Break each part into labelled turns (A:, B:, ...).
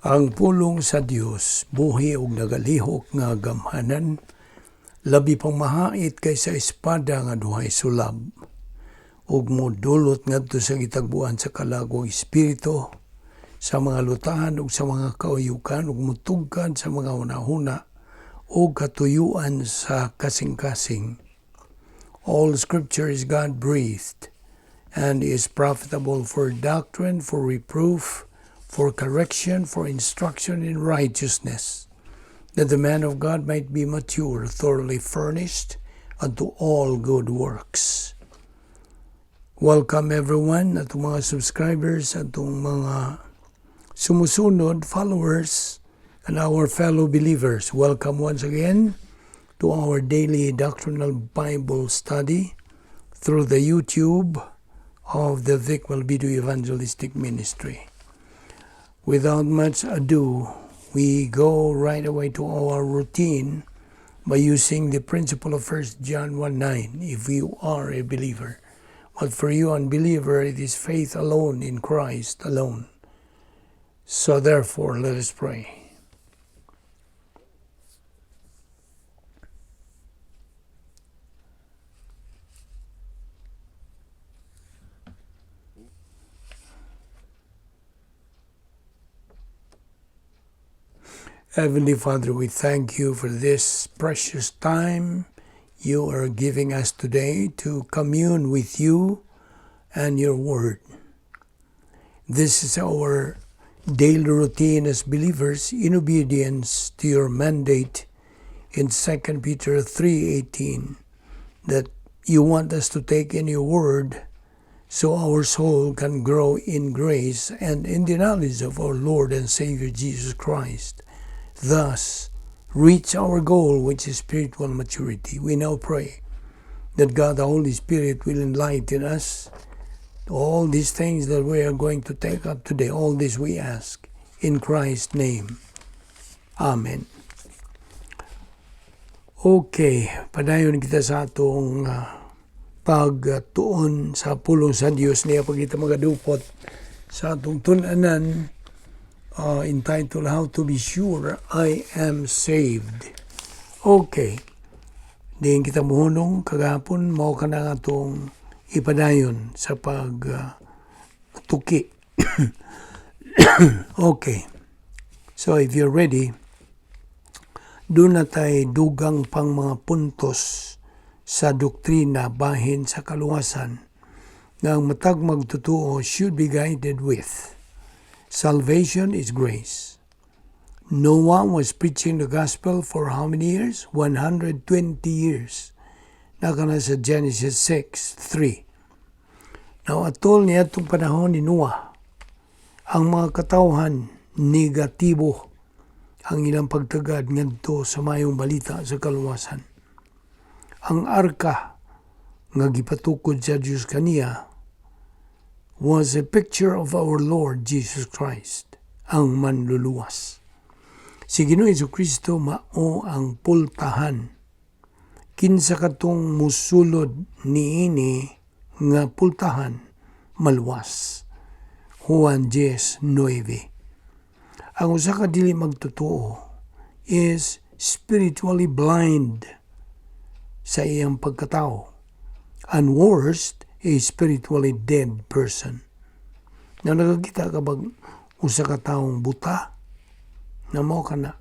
A: Ang pulong sa Dios buhi ug nagalihok nga gamhanan, labi pang mahait kaysa espada nga duhay sulab, ug modulot ngadto sa gitagbuan sa kalag ug espiritu, sa mga lutahan ug sa mga kauyukan, ug mutugkad sa mga hunahuna ug katuyuan sa kasing-kasing. All scripture is God-breathed and is profitable for doctrine, for reproof, for correction, for instruction in righteousness, that the man of God might be mature, thoroughly furnished unto all good works. Welcome everyone, atong mga subscribers, atong mga sumusunod, followers, and our fellow believers. Welcome once again to our daily doctrinal Bible study through the YouTube of the Vic Balbido Evangelistic Ministry. Without much ado, we go right away to our routine by using the principle of 1 John 1:9, if you are a believer. But for you unbeliever, it is faith alone in Christ alone. So therefore, let us pray. Heavenly Father, we thank you for this precious time you are giving us today to commune with you and your word. This is our daily routine as believers in obedience to your mandate in 2 Peter 3:18, that you want us to take in your word so our soul can grow in grace and in the knowledge of our Lord and Savior Jesus Christ. Thus, reach our goal, which is spiritual maturity. We now pray that God the Holy Spirit will enlighten us to all these things that we are going to take up today. All this we ask in Christ's name. Amen. Okay, padayon kita sa atong pagtuon sa pulong sa Dios niya pag kita magadupot sa atong tun-anan, entitled How to Be Sure I Am Saved. Okay. Diin kita muhunong kagahapon, mao ka na nga atong ipadayon sa pag tuki. Okay. So if you're ready, doon na tayo dugang pang mga puntos sa doktrina bahin sa kaluwasan nga ang matag magtotoo should be guided with. Salvation is grace. Noah was preaching the gospel for how many years? 120 years. Naka na sa Genesis 6:3. Now, atol niya itong panahon ni Noah, ang mga katawhan negatibo ang ilang pagtagad ngadto sa mayong balita sa kaluwasan. Ang arka nga gipatukod sa Dios kaniya was a picture of our Lord Jesus Christ, ang manluluwas. Si Ginoong Jesucristo mao ang pultahan. Kinsa katong musulod niini nga pultahan maluwas. Juan 10:9. Ang usa ka dili magtotoo is spiritually blind sa iyang pagkatao, and worst, a spiritually dead person. Na nakakita ka bag usa ka taong buta na mao ka na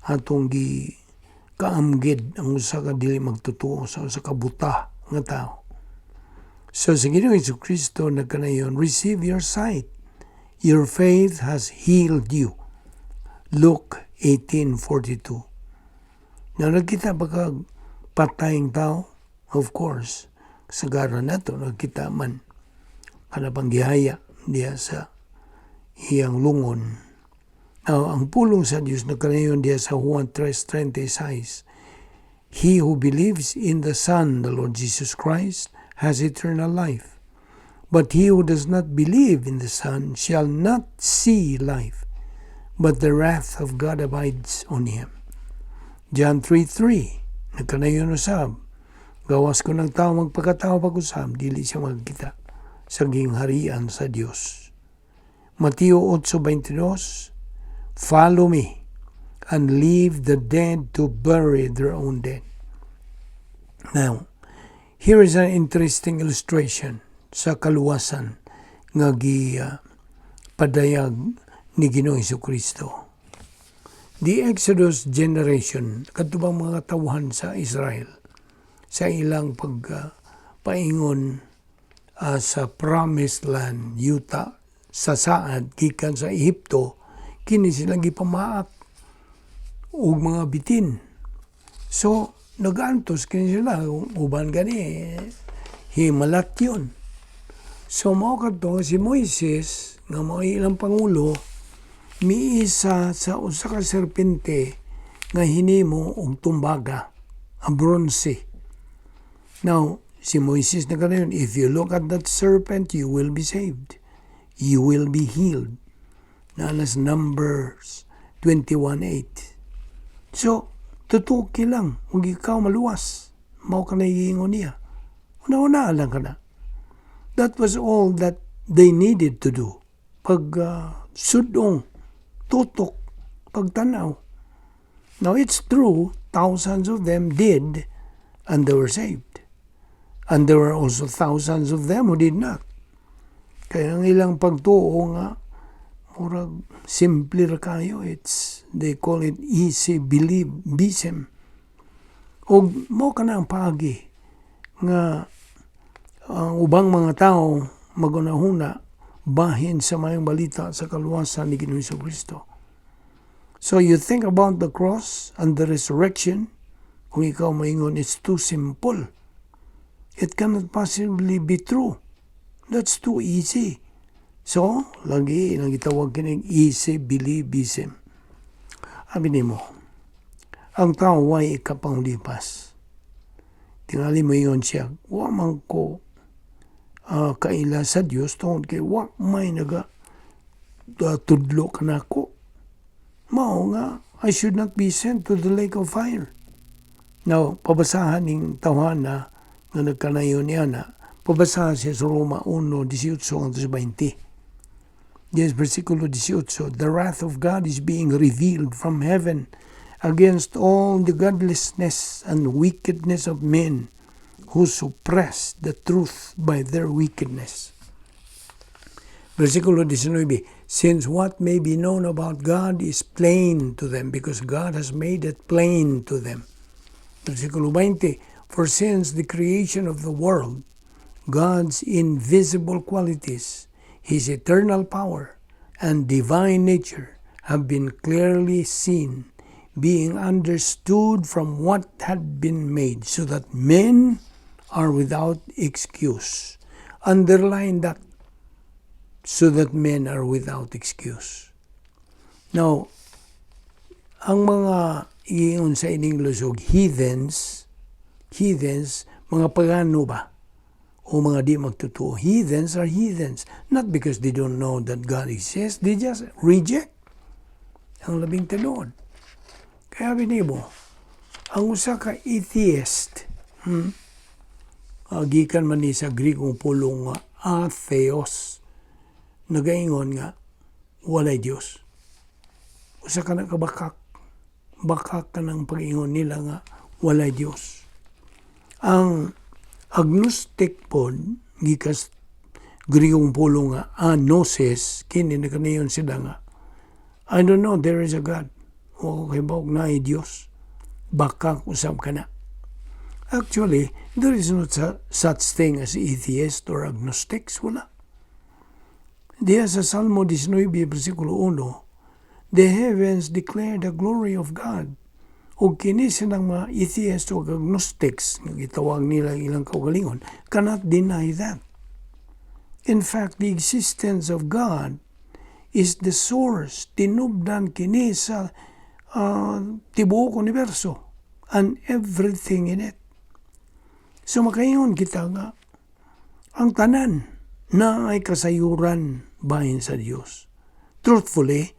A: atong gi kaamgid ang usa ka dili magtotoo sa usa ka buta nga tao. So sa Ginoong Jesucristo nagkanayon, receive your sight. Your faith has healed you. Luke 18:42. Na nagkita ba kag patayng tao? Of course, sagara na to, nagkita man kanabang gihaya diya sa iyang lungon. Now, ang pulong sa Diyos nagkanayon diya sa Juan 3:36, He who believes in the Son, the Lord Jesus Christ, has eternal life. But he who does not believe in the Son shall not see life, but the wrath of God abides on him. John 3:3, nagkanayon usab, gawas ko ng tao magpakatao pag-usab, dili siya magkita sa gingharian sa Dios. Mateo 8:22, "Follow me and leave the dead to bury their own dead." Now, here is an interesting illustration sa kaluwasan nga gi padayag ni Ginoong Kristo. The Exodus generation, kadto bang mga tawhan sa Israel, sa ilang pagpaingon sa Promised Land, yuta sa saad, gikan sa Ehipto, kini silang gipamaak og mga bitin. So, nagantos kini sila, uban gani, himalat yun. So, mao kadto si Moises, nga mao ilang pangulo, miisa sa usa ka serpente nga hinimo og tumbaga, a bronze. Now, si Moises na kanayon, "If you look at that serpent, you will be saved. You will be healed." Naa na sa Numbers 21:8. So, tutuki lang, ug ikaw maluwas. Mao ka giingon niya. Una-una lang ka na. That was all that they needed to do. Pag sudong, tutok, pagtanaw. Now, it's true, thousands of them did, and they were saved. And there were also thousands of them who did not. Kaya ang ilang pagtuo nga, murag simple ra kayo. They call it easy believism. Og mao kana ang paagi nga ang ubang mga tao magunahuna bahin sa Maayong Balita sa kaluwasan ni Ginoong Kristo. So you think about the cross and the resurrection, kung ikaw maingon, "It's too simple. It cannot possibly be true. That's too easy." So, lagi nang gitawag kining easy believism. Abi nimo, ang tao way ikapanglipas. Tingali moingon siya, "Wa man ko kaila sa Dios tungod kay wa may naga tudlo kanako. Mao nga I should not be sent to the lake of fire." Now, pabasahan ning tawhana nga nagkanayon niya na, pabasahan siya sa Roma 1:18 hangtod sa 20. Yes, versikulo 18, "The wrath of God is being revealed from heaven against all the godlessness and wickedness of men who suppress the truth by their wickedness." Versikulo 19, "Since what may be known about God is plain to them, because God has made it plain to them." Versikulo 20, "For since the creation of the world, God's invisible qualities, His eternal power, and divine nature have been clearly seen, being understood from what had been made, so that men are without excuse." Underline that, "so that men are without excuse." Now, ang mga iingon sa in English og heathens, heathens, mga pagano ba? O mga di magtotoo. Heathens are heathens. Not because they don't know that God exists, they just reject ang Labing Tinuod. Kaya binibo, ang usa ka atheist, gikan man ni sa Grikong pulong nga atheos, nagaingon nga walay Dios. Usa ka nakabakak, bakak ka ng pag-ingon nila nga walay Dios. Ang agnostic pod, gikan sa Grikong pulong nga agnosis, kini nakanayon sila nga, "I don't know there is a God. Wa ko kahibaw naay Dios." Bakak usab kana. Actually, there is no such thing as atheist or agnostics. Wala. Diya sa Salmo 19, versikulo 1, "The heavens declare the glory of God." O kini silang mga atheists o agnostics, nga gitawag nila ilang kaugalingon, cannot deny that. In fact, the existence of God is the source, tinubdan kini sa tibuok universo and everything in it. So makaingon kita nga ang tanan naay kasayuran bahin sa Dios. Truthfully,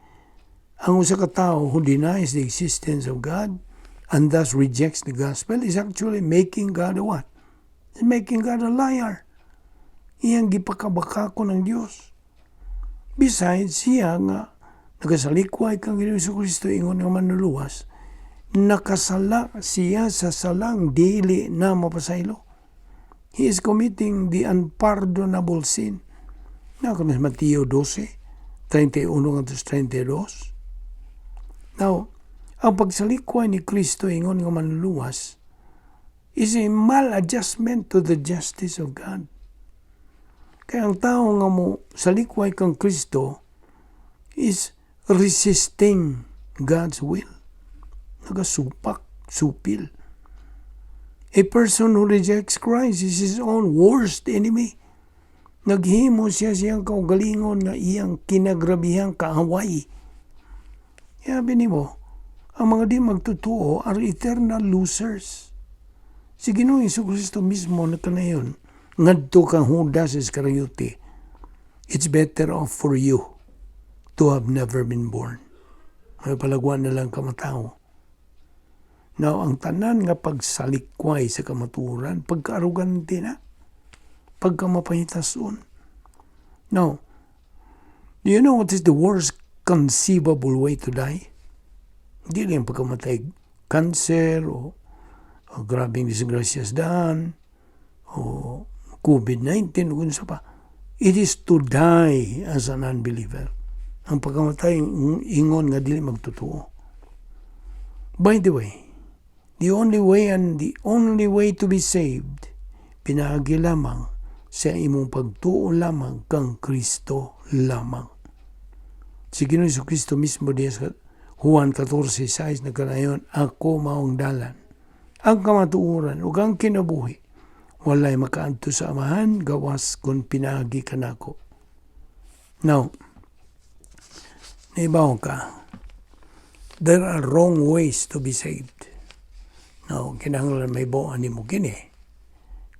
A: ang usa ka tawo who denies the existence of God and thus rejects the gospel is actually making God a what? Is making God a liar. Iyang gipakabakako ng Dios. Besides, siya nga Nagasalikway kang Ginoong Kristo ingon nga manluluwas, nakasala siya sa salang dili na mapasaylo. He is committing the unpardonable sin. Na kung sa Mateo 12, 31 ngadto 32. Now, ang pagsalikway ni Kristo ingon nga manluluwas is a maladjustment to the justice of God. Kaya ang tao nga mo salikway kang Kristo is resisting God's will. Nagasupak, supil. A person who rejects Christ is his own worst enemy. Naghimo siya siyang kaugalingon nga iyang kinagrabihang kaaway. Sabi nimo, ang mga di magtotoo are eternal losers. Si Ginoong Kristo mismo nagkanayon, ngadto kang Judas Iscariote, "It's better off for you to have never been born." May palagwan na lang kamatao. Now, ang tanan nga pagsalikway sa kamaturan, pagka-arugante na, pagkamapahitason. Now, do you know what is the worst conceivable way to die? Hindi lang pagkamatay cancer o grabing disgrasya daan o COVID-19 o kung pa. It is to die as an unbeliever. Ang pagkamatay ingon nga dili magtotoo. By the way, the only way and the only way to be saved, pinaagi lamang sa imong pagtuo lamang kang Kristo lamang. Si Ginoong Kristo mismo diya sa Juan 14:6 nagkanayon, "Ako maong dalan, ang kamatuoran ug ang kinabuhi. Walay makaadto sa Amahan gawas kung pinaagi kanako." Now, naibaw ka, there are wrong ways to be saved. Now, kinahanglan mahibaw-an nimo kini.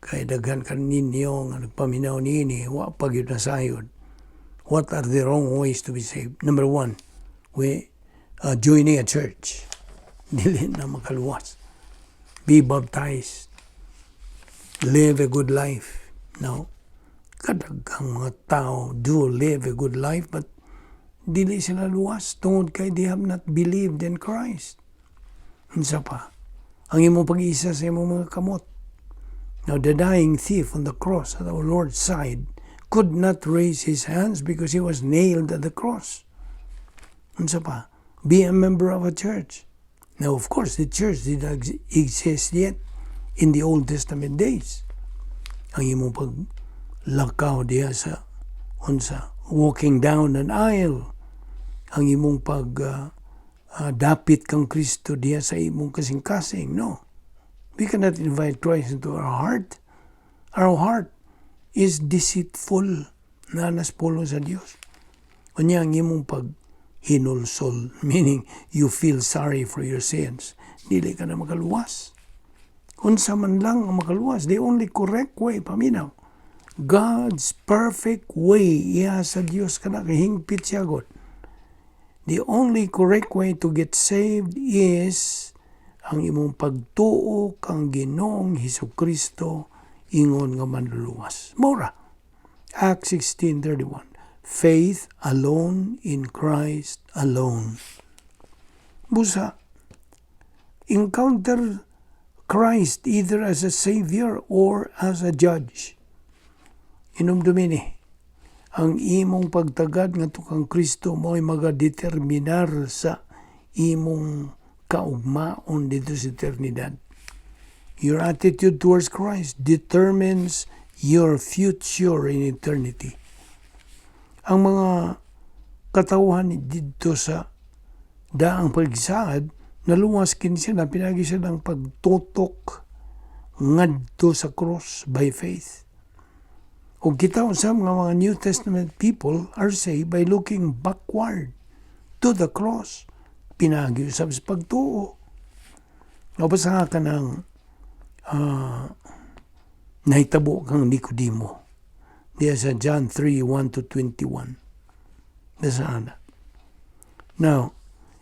A: Kay daghan kan ninyo nga nagpaminaw niini, wa pa gyud nasayod. What are the wrong ways to be saved? Number one, we joining a church. Dili na makaluwas. Be baptized. Live a good life. No. Kadaghang mga tao do live a good life, but dili sila luwas tungod kay they have not believed in Christ. Unsa pa? Ang imong pag-isa sa imong mga kamot. Now, the dying thief on the cross at our Lord's side could not raise his hands because he was nailed at the cross. Unsa pa? Be a member of a church. Now, of course, the church did not exist yet in the Old Testament days. Ang imong paglakaw diha sa unsa, walking down an aisle, ang imong pag dapit kang Kristo diha sa imong kasing-kasing. No. We cannot invite Christ into our heart. Our heart is deceitful na naspolo sa Dios. Unya ang imong pag hinulsol, meaning you feel sorry for your sins. Dili ka na makaluwas. Unsa man lang ang makaluwas, the only correct way, paminaw. God's perfect way, iya sa Dios kana kahingpit siya God. The only correct way to get saved is ang imong pagtuo kang Ginoong Hesus Kristo ingon nga manluluwas. Mora. Acts 16:31. Faith alone in Christ alone. Busa, encounter Christ either as a savior or as a judge. Inumdumi ni, ang imong pagtagad ngadto kang Kristo mo'y magadeterminar sa imong kaugmaon dito sa eternidad. Your attitude towards Christ determines your future in eternity. Ang mga katawhan dito sa daang pagsaad, naluwas kini sila, pinagi silang pagtutok ngadto sa cross by faith. O kita usab nga mga New Testament people are saved by looking backward to the cross. Pinagi usab sa pagtuo. Nabasa ka ng nahitabo kang Nicodemo. Diya sa John 3, 1 to 21. Nasa ana. Now,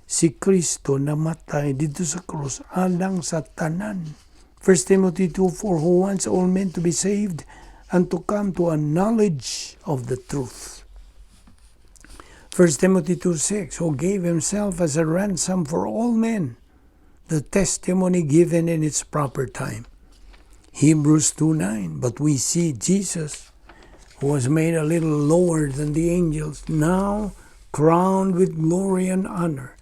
A: si Kristo namatay dito sa cross alang sa tanan. 1 Timothy 2:4, who wants all men to be saved and to come to a knowledge of the truth. 1 Timothy 2:6, who gave himself as a ransom for all men, the testimony given in its proper time. Hebrews 2:9, but we see Jesus, who was made a little lower than the angels, now crowned with glory and honor,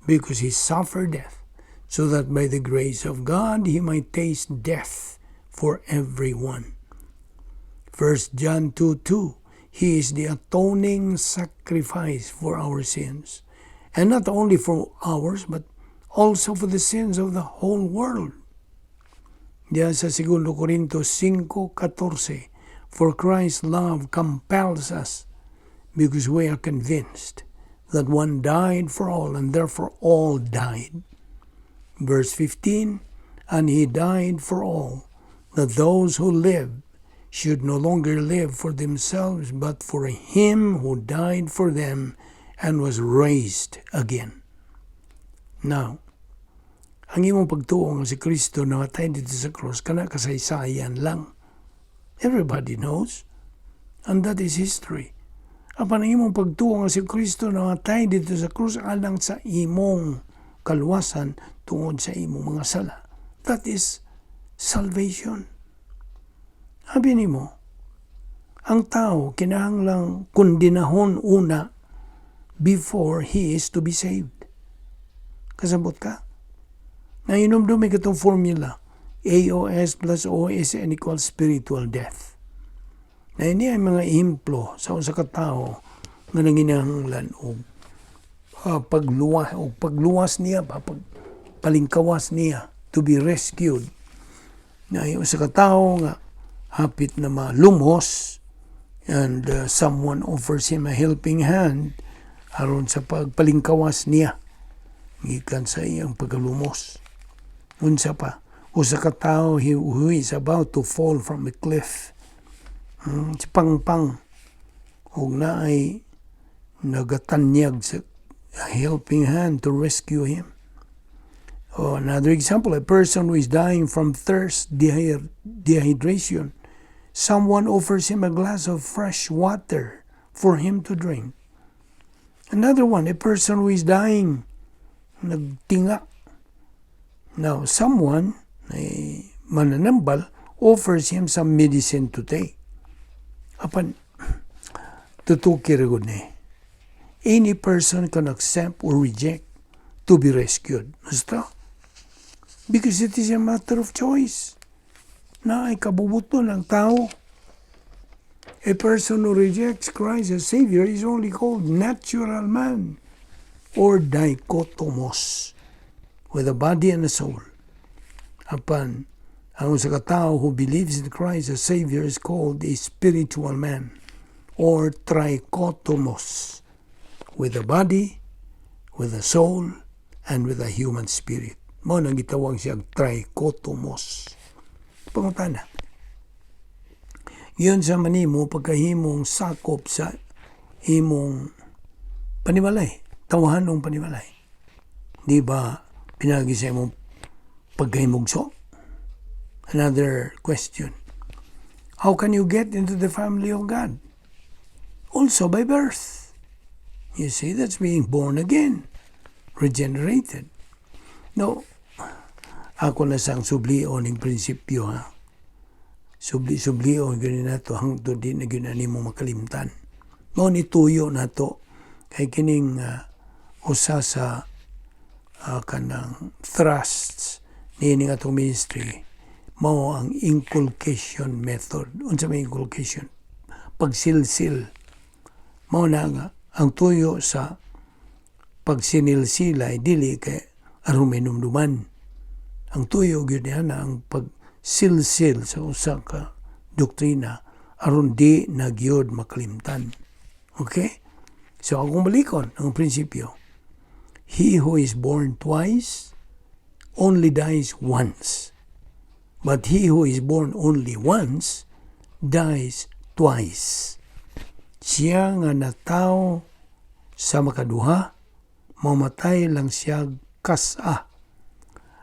A: because he suffered death, so that by the grace of God he might taste death for everyone. 1 John 2:2, he is the atoning sacrifice for our sins, and not only for ours, but also for the sins of the whole world. Diya sa 2 Corinto 5:14, for Christ's love compels us, because we are convinced that one died for all, and therefore all died. Verse 15, and he died for all, that those who live should no longer live for themselves, but for him who died for them and was raised again. Now, ang imong pagtuo nga si Kristo namatay dito sa cross, kana kasaysayan lang. Everybody knows. And that is history. Apan ang imong pagtuo nga si Kristo namatay dito sa cross alang sa imong kaluwasan tungod sa imong mga sala. That is salvation. Abi nimo, ang tao kinahanglang kondinahon una before he is to be saved. Kasabot ka? Nahinumdumi katong formula, AOS plus OSN equals spiritual death. Na ini ay mga ehemplo sa usa ka tawo nga nanginahanglan og pagluwas o pagluwas niya ba, pagpalingkawas niya, to be rescued. Na yung usa ka tawo nga hapit na malumos and someone offers him a helping hand aron sa pagpalingkawas niya gikan sa iyang pagkalumos. Unsa pa? Usa ka tawo who is about to fall from a cliff. Si pangpang og naay nagatanyag sa a helping hand to rescue him. Oh, another example, a person who is dying from thirst, dehydration. Someone offers him a glass of fresh water for him to drink. Another one, a person who is dying, nagtinga. Now, someone, ay mananambal, offers him some medicine to take. Apan, tutuki ra gud ni. Any person can accept or reject to be rescued. Basta. Because it is a matter of choice. Naay kabubuton ang tao. A person who rejects Christ as Savior is only called natural man or dichotomos, with a body and a soul. Apan, ang usa ka tao who believes in Christ as Savior is called a spiritual man or trichotomos, with a body, with a soul, and with a human spirit. Mao nang gitawag siya trichotomos. Pangutana. Giunsa man nimo pagkahimong sakop sa imong panimalay, tawhanong panimalay? Di ba pinagi sa imong pagkahimugso? Another question. How can you get into the family of God? Also by birth. You see, that's being born again, regenerated. No, ako na sang sublion ning prinsipyo, ha. Subli-sublion gyud nato hangtod di na gyud nimo makalimtan. Mao ni tuyo nato kay kining usa sa kanang thrusts niini atong ministry mao ang inculcation method. Unsa may inculcation? Pagsilsil. Mao na nga ang tuyo sa pagsinilsilay dili kay aron mainumduman. Ang tuyo gyud niya na ang pagsilsil sa usa ka doktrina aron di na gyud makalimtan. Okay? So akong balikon ang prinsipyo. He who is born twice only dies once. But he who is born only once dies twice. Siya nga natawo sa makaduha, mamatay lang siya kas-a.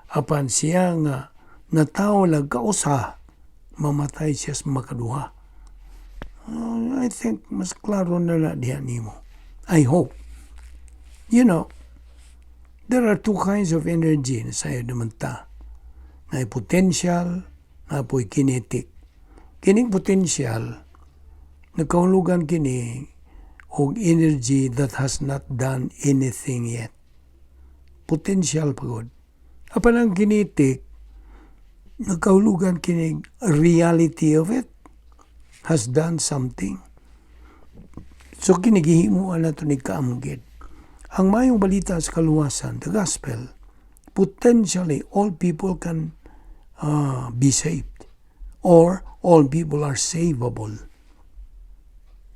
A: Apan siya nga natawo lang kausa, mamatay siya sa makaduha. I think mas klaro na na diha nimo. I hope. There are two kinds of energy na sayod naman ta. Na potential, naa poy kinetic. Kining potential, nagkahulugan kini og energy that has not done anything yet. Potential pagod. Apan ang kinetic, nagkahulugan kini reality of it has done something. So kini gihimuan nato ni kaamgid. Ang mayong balita sa kaluwasan, the gospel, potentially all people can be saved or all people are savable.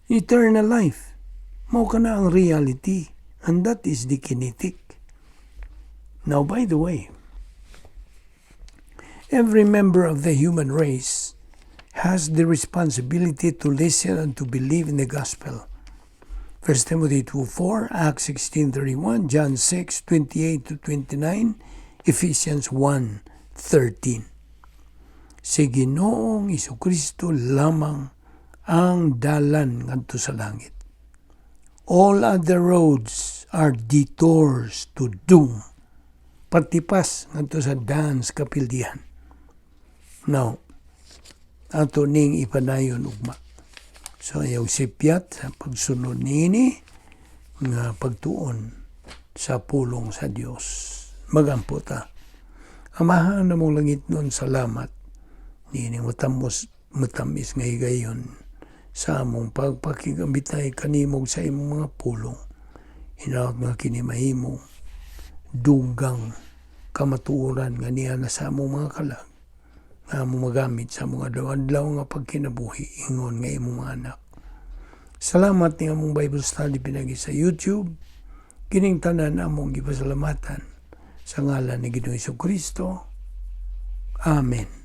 A: Eternal life. Mao kana ang reality, and that is the kinetic. Now, by the way, every member of the human race has the responsibility to listen and to believe in the gospel. 1 Timothy 2:4, Acts 16:31, John 6:28 to 29, Ephesians 1:13. Si Ginoong Kristo lamang ang dalan ngadto sa langit. All other roads are detours to doom. Patipas ngadto sa dans kapildihan. Now, ato ning ipadayon ugma. So ayaw sipyat sa pagsunod niini nga pagtuon sa pulong sa Dios. Magampo ta. Amahan namong langitnon, salamat niini matamos matamis nga higayon sa among pagpakigambitay kanimo sa imong mga pulong. Hinaot nga kini mahimo dugang kamatuoran nga niya na sa among mga kalag nga among magamit sa mga adlaw-adlaw nga pagkinabuhi ingon nga imong mga anak. Salamat ni among Bible study pinagi sa YouTube. Kining tanan among gipasalamatan sa ngalan ni Ginoong Kristo. Amen.